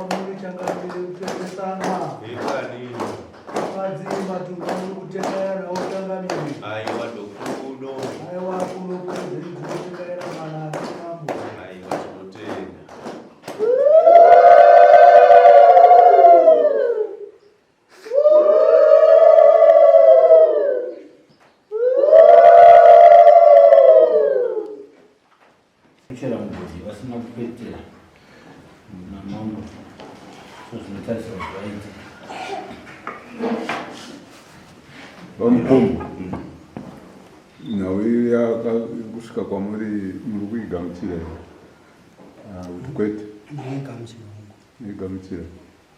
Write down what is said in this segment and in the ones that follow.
kwamuri changamire kutengesana. Hekani. Vakadzi matunhu amuri kutengairanawo changamire. Aiwa ndokuno. Aiwa kuno kune dzinotengaira mana mambo. Aiwa tinotenda. Kuchera mugodhi vasina kupetera namambo so zvinotarisirwa kuti vaite. VaMukombo, nhau kusvika kwamuri muri kuigamuchira here? Ah, kuti kwete? Ndinoigamuchira hongu. Muigamuchira?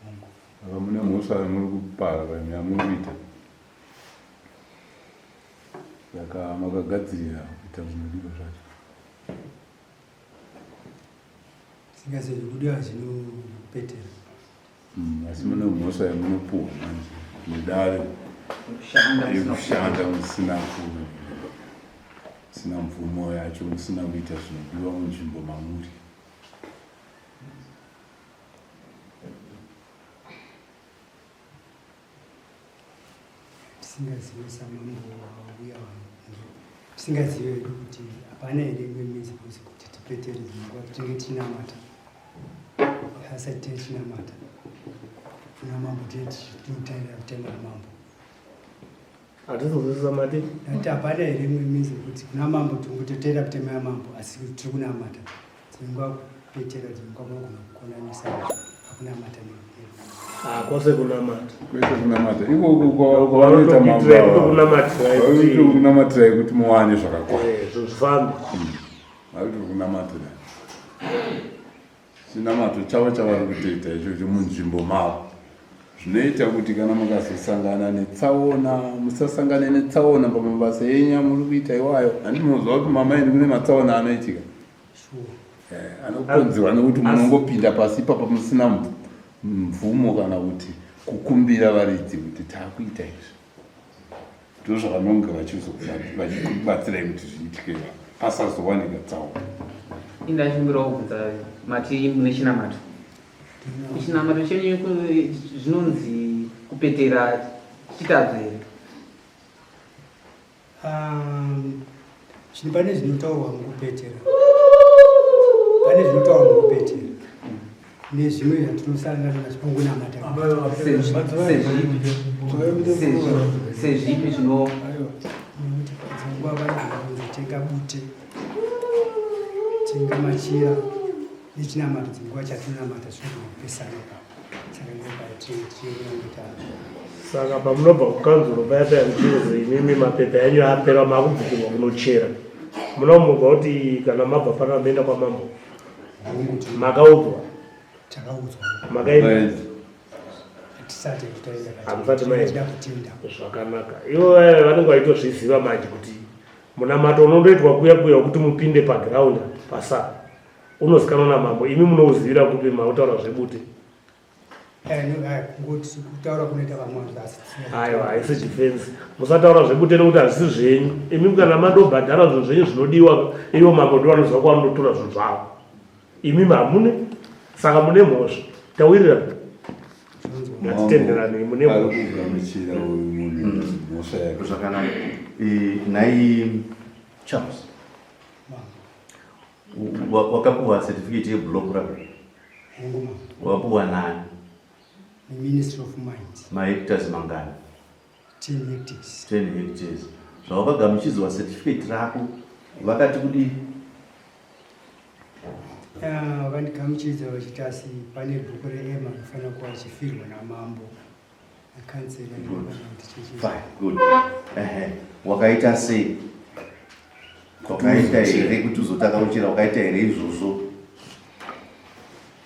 Hongu. Saka mune mhosva yamuri kupara yamuri kuita? Saka makagadzirira kuita zvinodiwa zvacho? Singazi zvikudiwa zvinopetera. Asi mune mhosva yamunopuhwa manje nedare yekushanda musina musina mvumo yacho musina kuita zvinodiwa munzvimbo mamuri. Tisingazive samambo wauya tisingazive hedu kuti hapana here imwe mizi kuzi kuti tipetere dzimwe nguva tinenge tichinamata asati tinenge tichinamata kuna mambo tinenge tinotairira kutema namambo. Hatizozwisisa mati. Ndati hapana here imwe mizi kuti kuna mambo tingototeera kutema yamambo asi tiri kunamata dzimwe nguva kupetera dzimwe nguva munogona kukonanisa pakunamata. Ah, kwose kunamata. Kwese kunamata. Ikoko kwavanoita mambo. Kutokunamatirai kuti muwane zvakakwana. Eh, zvifambe. Vari kutokunamatirai. Chinamato chavo chavari kutoita ichocho munzvimbo mavo. Zvinoita kuti kana mukazosangana netsaona, musasangane netsaona pamabasa enyu amuri kuita iwayo. Handiti munoziva kuti mamaini kune matsaona anoitika? Eh, anokonzerwa nekuti munongopinda pasi ipapa musina mvumo kana kuti kukumbira varidzi kuti taakuita izvi. Ndozvavanonge vachikubatsirai kuti zviitike pasazowanika tsaona. Indachikumbirawo kubvunza mati mune chinamato. Chinamato chenyu zvinonzi kupetera chitadzo here? Zvino pane zvinotaurwa mukupetera, pane zvinotaurwa mukupetera nezvimwe zvatinosangana nazvo pangunamata. Sezvipi zvino nekuti dzimwe nguva vanogona kunzi tenga bute, tenga machira nechinamato, dzimwe nguva chatinonamata zvinogona kupesana ipapo. Saka ndopatinonamata. Saka pamunobva kukanzuro paya paya muchinzi imimi mapepa enyu apera makubvukirwa kunochera, munomubva kuti kana mabva pano maenda kwamambo makaudzwa? Takaudzwa. Makaenda? Hatisati taenda. Hamusati maenda. Tinoda kutenda. Zvakanaka. Ivo vaya vanenge vaitozviziva manje kuti munamato unondoitwa kuya kuya wekuti mupinde paground pasa unozikanwa namambo. Imi munouzivira kupi mautaura zvebute? Kungoti kutaura kunoita vamwe vanhu asi Aiwa, haisi defense. Musataura zvebute nekuti hazvisi zvenyu. Imi kana mandobhadhara zvinhu zvenyu zvinodiwa, ivo mambo ndivo vanoziva kwavanotora zvinhu zvavo. Imi hamune, saka mune mhosva. Tawirirana. Ngatitenderanei, mune Ari mhosva. kugamuchira uyu munhu mhosva yake. Zvakanaka. Nhai Charles, wakapuwa certificate yeblock rako? Wakapuwa nani? Ministry of Mines. Mahectares mangani? 10 hectares. 10 hectares. Zvawakagamuchidzwa certificate rako vakati kudii? Vakandigamuchidza vachiti asi pane bhuku reEMA rinofanira kuva richifirwa namambo nekansela. Fine, good. Ehe, wakaita sei? Wakaita here kuti uzotanga kuchera? Wakaita here izvozvo?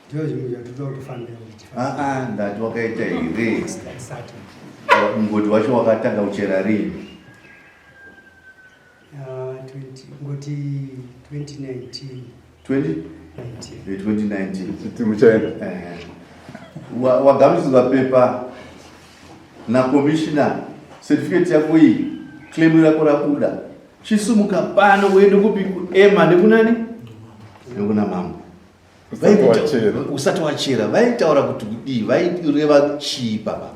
Ndizvo zvimwe zvatoda kutofambira kuti tifambe. Aa, ndati wakaita here? Tisati. Mugodi wacho wakatanga kuchera rini? Ngoti 2019. 20? 2019. Chiti muchaenda. Wagamuchidzwa pepa nakomishina, certificate yako iyi, claim rako rabuda. Chisumuka pano uende kupi? KuEMA nekunani? Nekuna mambo. Usati wachera vaitaura kuti kudii vaireva chii papa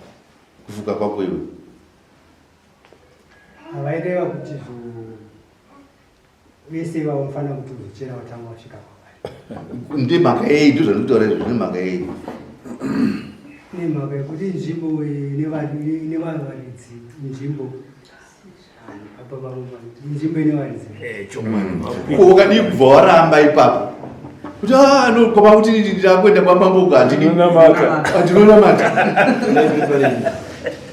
kufuka kwako iwe? Vaireva kuti vese ivavo mufanira kuti uzochera watanga wasvika kwavari. Ndemhaka yei? Ndozvandikutaura izvo, nemhaka yei? Nemhaka yekuti nzvimbo ine vanhu varidzi, nzvimbo nzvimbo ine varidzi. Ko wakadii kubva waramba ipapo kuti ah, no kwava kuti ndakuenda kwamambo uko handini handinonamata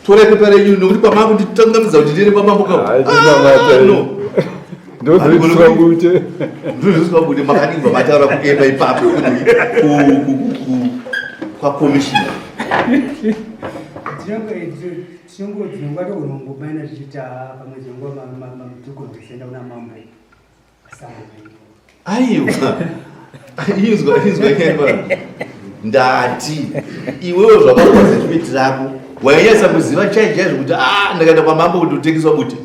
torai pepa renyu nokuti kwamava kunditangamidza kuti ndiende kwamambo ka ah, no ndozoitiswa bute ndozoitiswa bute makadii kubva mataura kuenda ipapo kwakomishina Tinongo togona kungobaina tichiti haa pamwe dzimwe togona kuenda kuna mambo Aiwa inzwa inzwa nyaya ndati iwewe zvakakupa certificate rako wainyatsa kuziva chai chaizvo kuti ah ndakaenda kwamambo kuti utengeswa bute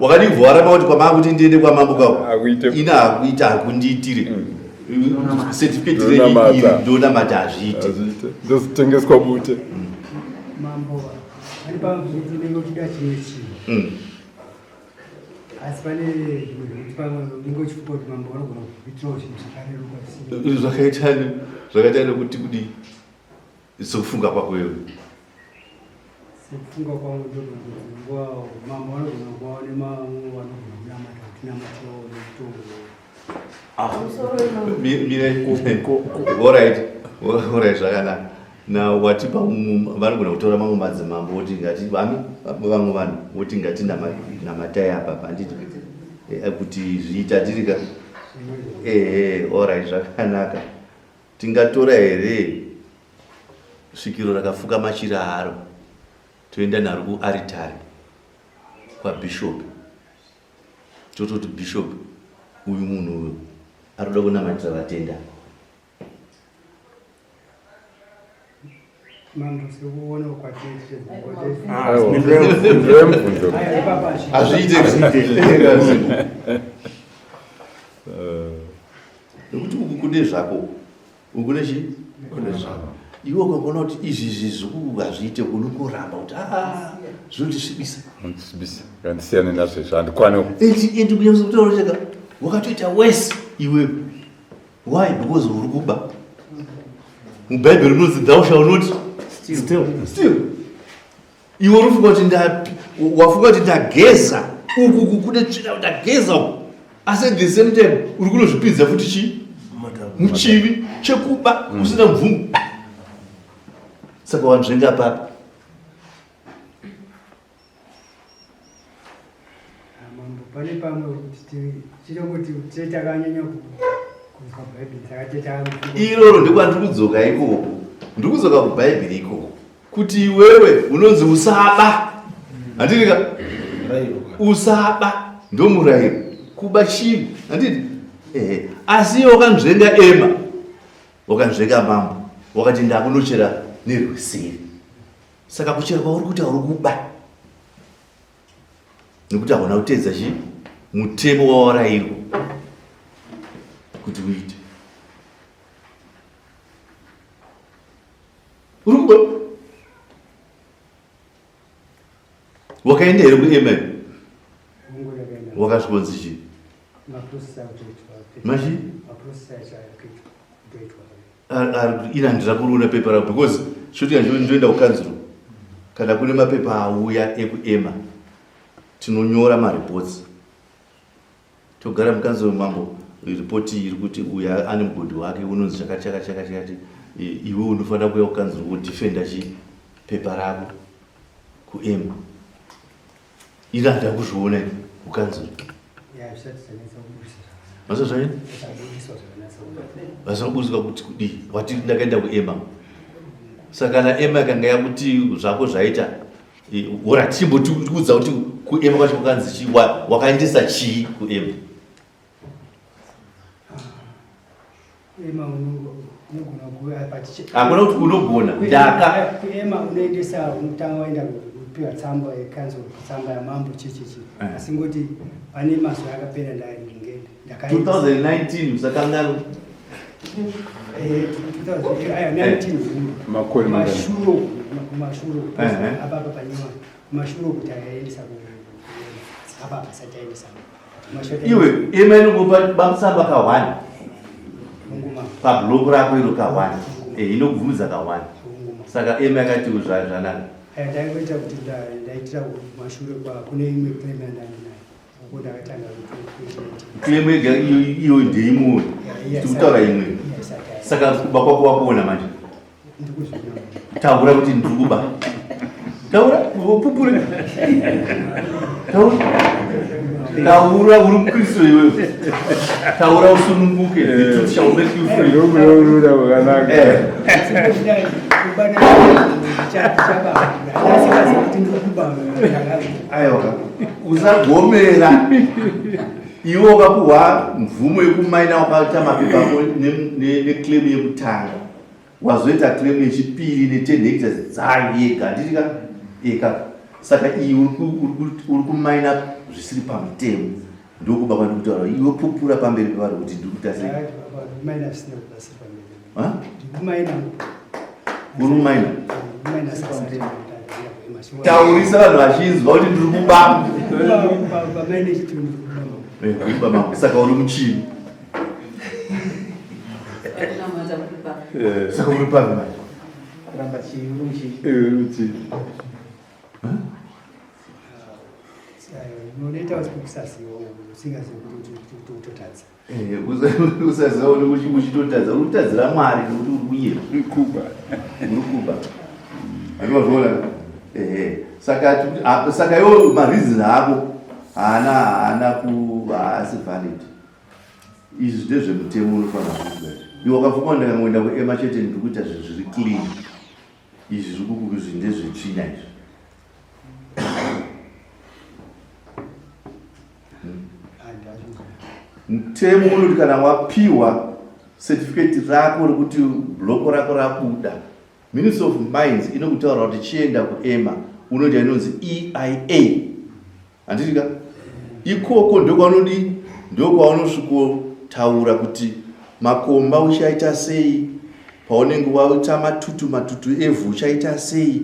wakadii kubva waramba kuti kwamambo kuti ndiende kwamambo kako ini hakuita hakundiitire certificate renyu iri ndonamata hazviite ndozotengeswa bute mambo pane pamwe unenge uchida chimwe chinhu asi pane zvimwe zvekuti pamwe unenge uchifunga kuti mambo vanogona kukuitirawo zvinhu zvakareruka zvisina zvakaita zvakaita nekuti kudii sekufunga kwako iwe sekufunga kwangu ndogona kuti nguva mambo vanogona kuvawo nemamwe vanogona kunamata kuti namatirawo nekutongo Alright, alright, zvakanaka. Na watipa vanogona kutora mamwe madzimambo voti ngati vami vamwe vanhu voti ngati namatai apa handiti eh, kuti zviita tirika ehe alright zvakanaka tingatora here svikiro rakafuka machira aro toenda naro kuaritari kwabishop tototi bishop uyu munhu uyu arikuda kunamatira vatenda hazviite nekuti uku kune zvako uku nechi kune zvako iwe ukangoona kuti izvi izvi zviku hazviite unongoramba kuti ah, zvinondisvibisa Zvinotisvibisa ngandisiyane nazvo izvi handikwane endi kunyanyisa kutaura chega wakatoita wese iwe why because uri kuba mubhaibheri rinonzi thou shall not steal steal Iwe unofunga kuti nda wafunga kuti ndageza uku uku kune tsvina ndageza uku asi at the same time uri kunozvipinza futi chii muchivi chekuba mm. usina mvumo saka wanzvenga papi mambo pane pamwe kuti tinongoti tine takanyanya kunzwa bhaibheri saka tete iroro ndekwandiri kudzoka ikoko ndiri kudzoka kubhaibheri ikoko kuti iwewe unonzi usaba handiti ka usaba ndomurayiro kuba chivi handiti ehe asi iwe wakanzvenga ema wakanzvenga mambo wakati ndakunochera nerweseri saka kuchera kwauri kuita uri kuba nekuti hauna kuteedza chi mutemo wawarayirwa kuti uite uri kuba wakaenda here kuema wakasvikonzi chii machi ina handina kuriona pepa rako because shoti yacho ndoenda kukanzuro kana kune mapepa auya ekuema tinonyora mareports Togara mukanzuru mambo report iri kuti uyu ane mugodhi wake unonzi chakati chakati chakati chakati iwe unofanira kuuya kukanzuru wodefenda chi pepa rako kuema iri handida kuzviona ini kukanzuru masa zvaini vasina kuburiswa kuti kudii wati ndakaenda kuema saka kana ema ikanga yakuti zvako zvaita Ora chimbotiudza kuti kuema kwacho kwakanzi chii wakaendesa chii kuema? Hakuna kuti unogona ndaka kuema unoendesa unotanga waenda kupiwa tsamba yekanzuru tsamba yamambo chichichi eh. asi ngoti pane mazuva akapera ndainge 2019 usakanganwa. Makore mangani? Mashuro, kumashuro Ehe. apa apa panyuma kumashuro kuti ayaendesa apa apa asati aendesa Kumashure Iwe ema inongopa bamusamba ka1 Unguma, pablock rako iro ka1 eh inokubvumidza ka1 unguma. saka ema yakati zvanaka. Aya ndaingoita kuti ndaitira kumashure kwa kune imwe claim yandandinayo uko ndakatanga ku 2019. Claim yega iyo iyo ndeimwe tikutaura imwe. Iya, isati aenda. Saka kuba kwako wakuona manje. Ndikuzviona. Taura kuti ndiri kuba. Taura upupure. Taura. Taura uri mukristu iwewe. Taura usununguke. The truth shall make you free. Ndokureurura kwakanaka. Eh. Aiwa. Usagomera. Iwe wakapuhwa mvumo yekumaina wakaita mapepa ako neclaim yekutanga. Wazoita claim yechipiri ne10 hectares dzayo yega. Handiti ka? Eka. Saka iyi uri kumaina zvisiri pamutemo. Ndokuba kwandikutaura. Iwe pupura pamberi pevanhu kuti ndiri kuita sei. Ha? Uri kumaina? Taurisa vanhu vachinzwa kuti ndiri kuba. Eh, uri kuba mambo. Saka uri muchini. Saka uri papi manje? Kuramba chiuru chi. Uri muchini. Unoita kusaziva usingazivi kuti utotadza. Eh, usaziva kuti uchitotadza uri kutadzira Mwari nekuti uri kunyeba. Kuba. Uri kuba. Andozviona. Ehe. Saka saka iwo mareasons ako haana haana ku haasi valid. Izvi ndezvemutemo unofanira kuitwa izvi. Iwe wakafunga kuti ndakangoenda kuema chete ndiri kuita zvinhu zviri clean. Izvi zviri kuku izvi ndezvetsvina izvi. Mutemo unoti kana wapiwa certificate rako rekuti bloko rako rabuda, Ministry of Mines inokutaura kuti chienda kuEMA unoita inonzi EIA. Handiti ka? Ikoko ndokwaunodi ndokwaunosvikotaura kuti makomba uchaita sei, paunenge waita matutu matutu evhu uchaita sei,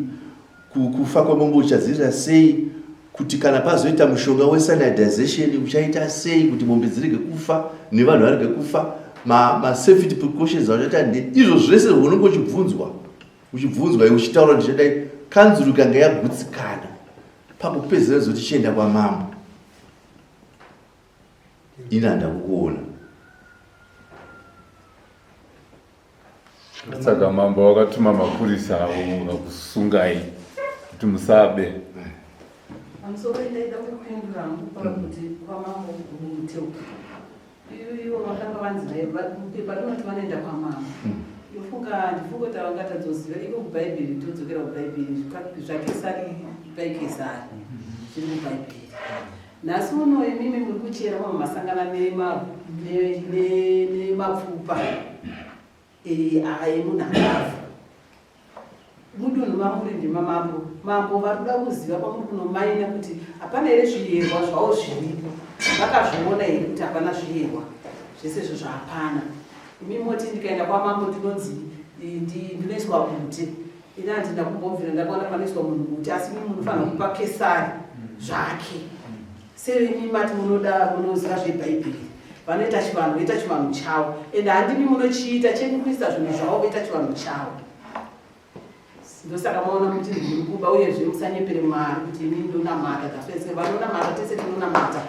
kufa kwemombe uchadzivirira sei, kuti kana pazoita mushonga wesanitization uchaita sei kuti mombe dzirege kufa nevanhu varege kufa, masafety precautions auchaita nde izvo zvese unenge uchibvunzwa uchibvunzwa iwe uchitaura ndichadai. Kanzuru ikanga yagutsikana pakupedzisira zoti chienda kwamambo, ini handa kukuona. Saka mambo wakatuma mapurisa avo vakusungai kuti musabe. Pamusoro ndaida kupindura hangu pakuti kwamambo muteuka. Ivo vakanga vanzi pepa rinoti vanoenda kwamambo. Ndofunga ndifunga kuti vangatadzoziva iko kuBhaibheri, todzokera kuBhaibheri, zvaKesari ipai Kesari zviri muBhaibheri. Nhasi uno imimi muri kuchera vamwe masangana nemapfupa emunhu akafa mudunhu mamuri ndima mambo. Mambo vari kuda kuziva pamuri kunomaina kuti hapana here zviyerwa zvavo zviripo. Vakazviona here kuti hapana zviyerwa zvese izvo zvahapana. Imi moti ndikaenda kwamambo ndinonzi ndinoiswa bute. Ini handina kumbobvira ndakaona panoiswa munhu bute, asi imi munofanira kupa Kesari zvake. Seimi mati munoda munoziva zveBhaibheri, vanoita chivanhu voita chivanhu chavo, ende handimi munochiita chenyu kuisa zvinhu zvavo voita chivanhu chavo. Ndosaka maona muti ndiri kuba. Uyezve musanyepere Mwari kuti ini ndonamata taswese vanonamata tese tinonamata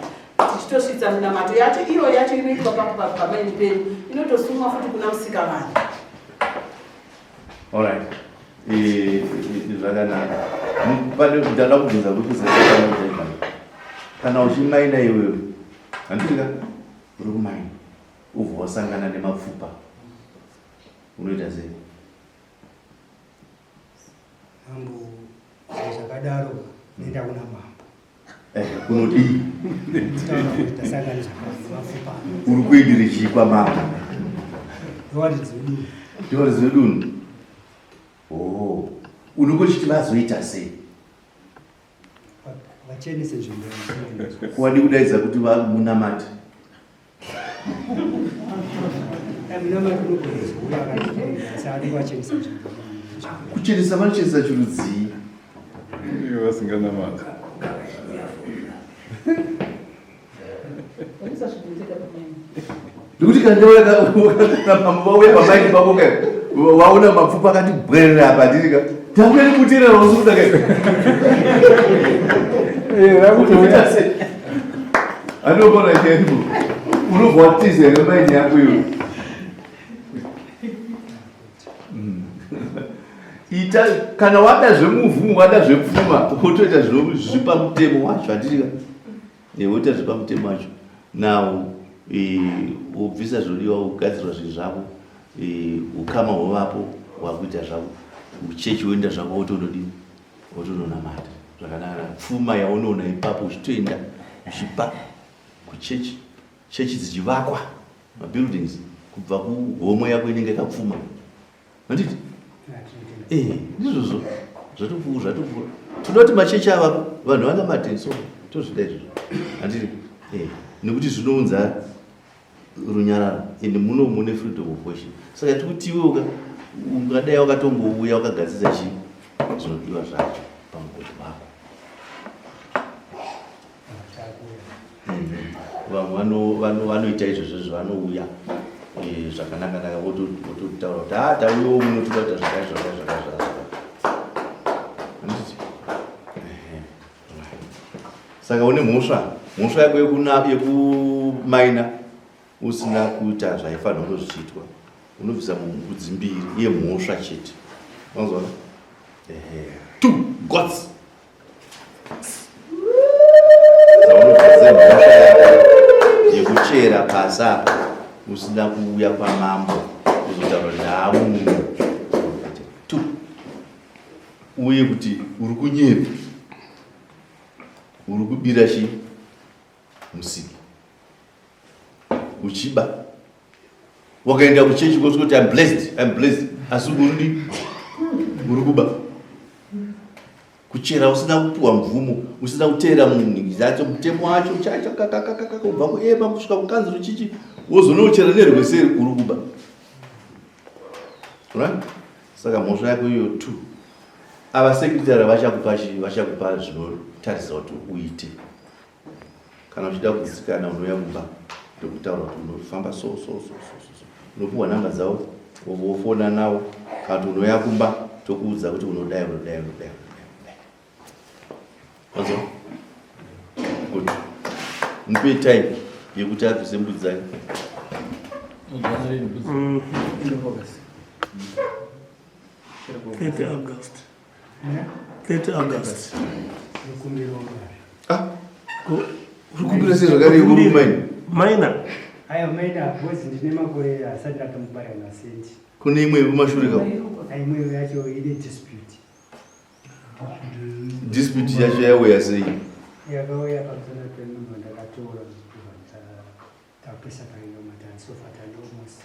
tichitosvitsa minamato yacho iyo yacho inoitwa pamaini penyu inotosumwa futi kuna musika vanhu. Alright. Zvakanaka. Pane ndada kubvunza kuti usaaa kana uchimaina iwewe handiti ka uri kumaina ubva wasangana nemapfupa unoita sei? Mambo, zvakadaro nenda kuna mambo. Eh, kunodii? Taura kuti tasangana nemapfupa. Uri kuendere chii kwamambo? Ndowaridzi wedunhu. Ndowaridzi wedunhu. Oh, unenge uchiti vazoita sei? Vachenese nzvimbo. Wadi kudaidza kuti munamati. Kuchenesa vanochenesa chirudzii? Vasinganamata. Ndikuti kana kana mambo vauya pamaini pako kai waona mapfupa akati bwerera apa ndirika tauya nekuteerera rausi kuda kai Rakutoita sei anogona chaipo unobva watiza here maini yako iwe ita kana wada zvemuvhu wada zvepfuma wotoita zviri pamutemo wacho handitika woita zviri pamutemo wacho now wobvisa zvinodiwa wogadzirwa zvinhu zvako ukama hwovapo wakuita zvako uchechi woenda zvako wotonodini wotononamata zvakanaka pfuma yaunoona ipapo uchitoenda uchipa kuchechi chechi dzichivakwa mabuildings kubva kuhomwe yako inenge yakapfuma handiti eh, ndizvozvo zvatopfuura zvatopfuura tinoda kuti machechi avako vanhu vanamate so tozvida izvozvo handiti eh, nekuti zvinounza runyararo and muno mune freedom of worship saka tikuti iwe ungadai wakatongouya wakagadzirisa chii zvinodiwa zvacho pamugodhi wako Vamwe vanoita izvozvo zvanouya eh, zvakanaka naka vototaura kuti ha ah, tauyawo muno toda kuita zvakati zvakati zvakati zvakati. Saka une mhosva, mhosva yako yekumaina usina kuita zvaifanirwa kunge zvichiitwa unobvisa mbudzi mbiri yemhosva chete. Wanzwa? Ehe. Two goats. Dzaunobvisa mhosva yako yekuchera pasi apa usina kuuya kwamambo kuzotaura kuti ndaamunhu tu uye kuti uri kunyepa uri kubira chi musiki uchiba wakaenda kuchechi kosvika kuti I'm blessed, I'm blessed asi uri uri kuba kuchera usina kupiwa mvumo usina kuteera munhu dzacho mutemo wacho chacho kakakakaka kubva kuema kusvika kukanzuro chichi wozonochera nerweseri uri kuba right saka mhosva yako iyo two ava secretary vachakupa chi vachakupa zvinotarisa kuti uite Kana uchida kudzikana unouya kumba ndokutaura kuti unofamba so so so so so unopiwa nhamba dzavo wofona nawo kana kuti unouya kumba tokuudza kuti unodai unodai unodai unodai wanzwa good mupe time yekuti abvise mbudzi dzake 30 August. 30 August. Ah, uri kumbira sei zvakare uri maina? Maina. Aya maina because ndine makore asati ndatomubara na senti. Kune imwe yekumashure ka? Imwe yacho ine dispute. Dispute yacho yauya sei? Yakauya pamusana pemunhu ndakatora tapesa paino matani so far tani almost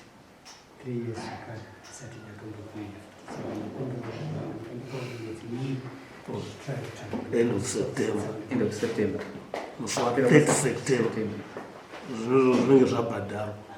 3 years zvakare isati ndatombokuenda saka End of September. End of September. Musi wa 30 September. Zvinozvo zvinenge zvabhadharwa.